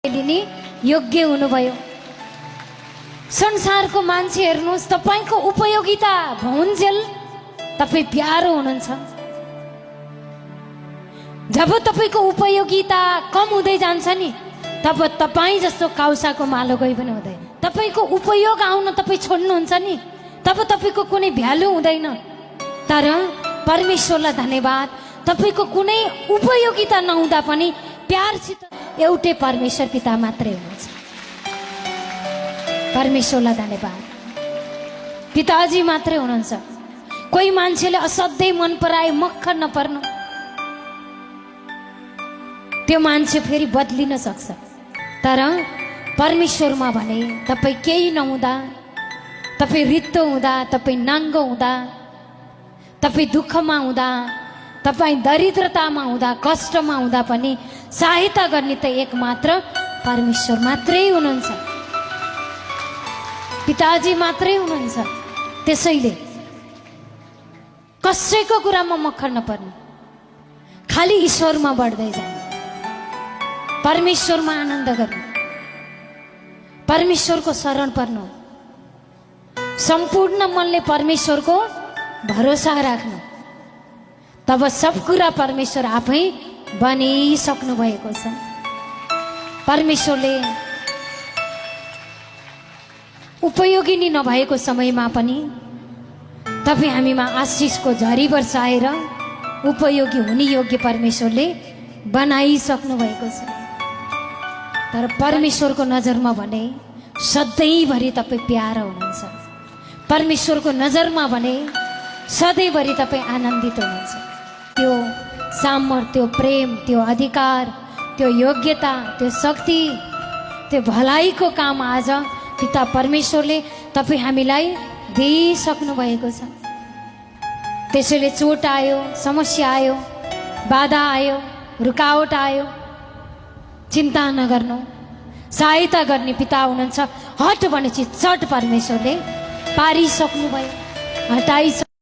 लिने योग्य हुनुभयो। संसारको मान्छे हेर्नुहोस्, तपाईको उपयोगिता भउन्जेल तपाई प्यारो हुनुहुन्छ। जब तपाईको उपयोगिता कम हुँदै जान्छ नि, तब तपाई जस्तो काउसाको मालो कोही पनि हुँदैन। तपाईको उपयोग आउन तपाई छोड्नुहुन्छ नि, तब तपाईको कुनै भ्यालु हुँदैन। तर परमेश्वरलाई धन्यवाद, तपाईको कुनै उपयोगिता नहुँदा पनि प्यारसित एउटै परमेश्वर पिता मात्रै हुनुहुन्छ। परमेश्वरलाई धन्यवाद, पिताजी मात्रै हुनुहुन्छ। कोही मान्छेले असाध्यै मन पराए मक्ख नपर्नु, त्यो मान्छे फेरि बदलिन सक्छ। तर परमेश्वरमा भने तपाई केही नहुँदा, तपाई रित्तो हुँदा, तपाई नाङ्गो हुँदा, तपाई दुःखमा हुँदा, तपाई दरिद्रतामा हुँदा, कष्टमा हुँदा पनि सहायता गर्ने त एक मात्र परमेश्वर मात्रै हुनुहुन्छ, पिताजी मात्रै हुनुहुन्छ। त्यसैले कसैको कुरामा मक्खर नपर्नु, खाली ईश्वरमा बढ्दै जानु, परमेश्वरमा आनन्द गर्नु, परमेश्वरको शरण पर्नु, सम्पूर्ण मनले परमेश्वरको भरोसा राख्नु। तब सब कुरा परमेश्वर आफै बनिसक्नु भएको छ। परमेश्वरले उपयोगिनी नभएको समयमा पनि तपाई हामीमा आशिषको झरी बर्साएर उपयोगी हुने योग्य परमेश्वरले बनाइसक्नु भएको छ। तर परमेश्वरको नजरमा भने सधैँभरि तपाई प्यारो हुनुहुन्छ। परमेश्वरको नजरमा भने सधैँभरि तपाई आनन्दित हुनुहुन्छ। त्यो सामर्थ्य, त्यो प्रेम, त्यो अधिकार, त्यो योग्यता, त्यो शक्ति, त्यो भलाइको काम आज पिता परमेश्वरले तपाई हामीलाई दिइसक्नु भएको छ। त्यसैले चोट आयो, समस्या आयो, बाधा आयो, रुकावट आयो, चिन्ता नगर्नु। सहायता गर्ने पिता हुनुहुन्छ। हट भनेपछि चट परमेश्वरले पारिसक्नु भयो, हटाइसक्नु।